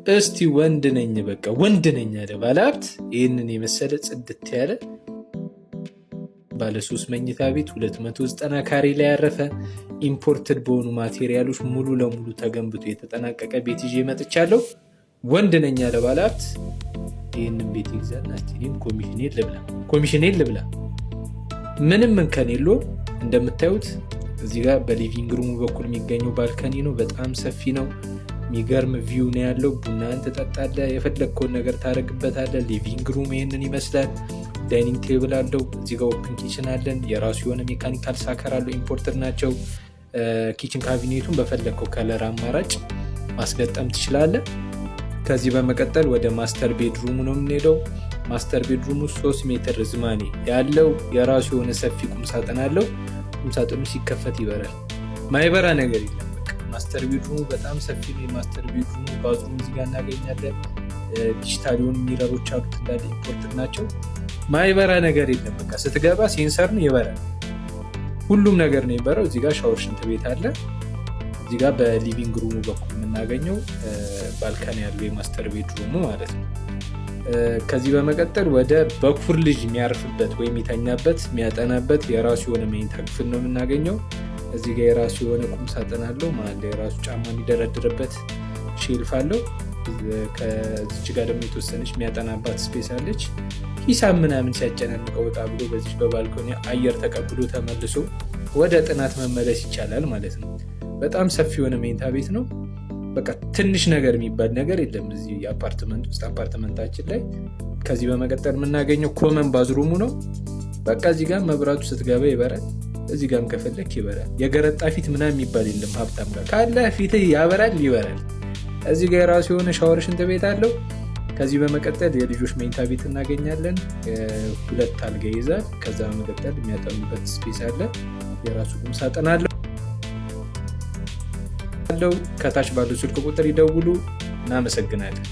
እስቲ ወንድ ነኝ፣ በቃ ወንድ ነኝ ያለ ባለሀብት ይህንን የመሰለ ጽድት ያለ ባለ 3 መኝታ ቤት 290 ካሬ ላይ ያረፈ፣ imported በሆኑ material ኦች ሙሉ ለሙሉ ተገንብቶ የተጠናቀቀ ቤት ይዤ መጥቻለሁ። ወንድ ነኝ ያለ ባለሀብት ይህንን ቤት ይግዛና እስቲ እኔም ኮሚሽኔን ልብላ፣ ኮሚሽኔን ልብላ። ምንም እንከን የለውም። እንደምታዩት እዚህ ጋር በ living room ኡ በኩል የሚገኘው balcony ነው። በጣም ሰፊ ነው። የሚገርም view ነው ያለው። ቡናን ትጠጣለህ፣ የፈለግከውን ነገር ታደርግበታለህ። Living room ይህንን ይመስላል። Dining table አለው። እዚህ ጋር open kitchen አለን። የራሱ የሆነ mechanical sucker አለው። Imported ናቸው። Kitchen cabinet ኡን በፈለግከው color አማራጭ ማስገጠም ትችላለህ። ከዚህ በመቀጠል ወደ master bedroom ኡ ነው የምንሄደው። Master bedroom ኡ 3 ሜትር ርዝማኔ ያለው፣ የራሱ የሆነ ሰፊ ቁምሳጥን አለው። ቁምሳጥኑ ሲከፈት ይበራል። ማይበራ ነገር የለም። በቃ master bedroom ኡ በጣም ሰፊ ነው። የ master bedroom ኡ bathroom እዚህ ጋር እናገኛለን። ዲጂታል የሆኑ mirror ኦች አሉት፣ እንዳለ imported ናቸው። ማይበራ ነገር የለም። በቃ ስትገባ sensor ነው፣ ይበራል። ሁሉም ነገር ነው የሚበራው። እዚህ ጋር ሻወር፣ ሽንት ቤት አለ። እዚህ ጋር በ living room ኡ በኩል የምናገኘው balcony ያለው የ master bedroom ኡ ማለት ነው። ከዚህ በመቀጠል ወደ በኩር ልጅ የሚያርፍበት ወይም የሚተኛበት፣ የሚያጠናበት የራሱ የሆነ መኝታ ክፍል ነው የምናገኘው። እዚህ ጋር የራሱ የሆነ ቁም ሳጥን አለው። መሀል ላይ የራሱ ጫማ የሚደረድርበት shelf አለው። ከዚች ጋር ደግሞ የተወሰነች የሚያጠናባት space አለች። ሂሳብ ምናምን ሲያጨናንቀው ወጣ ብሎ በዚች በ balcony አየር ተቀብሎ ተመልሶ ወደ ጥናት መመለስ ይቻላል ማለት ነው። በጣም ሰፊ የሆነ መኝታ ቤት ነው። በቃ ትንሽ ነገር የሚባል ነገር የለም እዚህ አፓርትመንት ውስጥ፣ አፓርትመንታችን ላይ። ከዚህ በመቀጠል የምናገኘው common bathroom ኡ ነው። በቃ እዚህ ጋር መብራቱ ስትገባ ይበራል። እዚህ ጋርም ከፈለክ ይበራል። የገረጣ ፊት ምናምን የሚባል የለም። ሀብታም ጋር ካለ ፊት ያበራል፣ ይበራል። እዚህ ጋር የራሱ የሆነ ሻወር፣ ሽንት ቤት አለው። ከዚህ በመቀጠል የልጆች መኝታ ቤት እናገኛለን። ሁለት አልጋ ይይዛል። ከዛ በመቀጠል የሚያጠኑበት space አለ። የራሱ ቁም ሳጥን አለው። ከታች ባለው ስልክ ቁጥር ይደውሉ። እናመሰግናለን።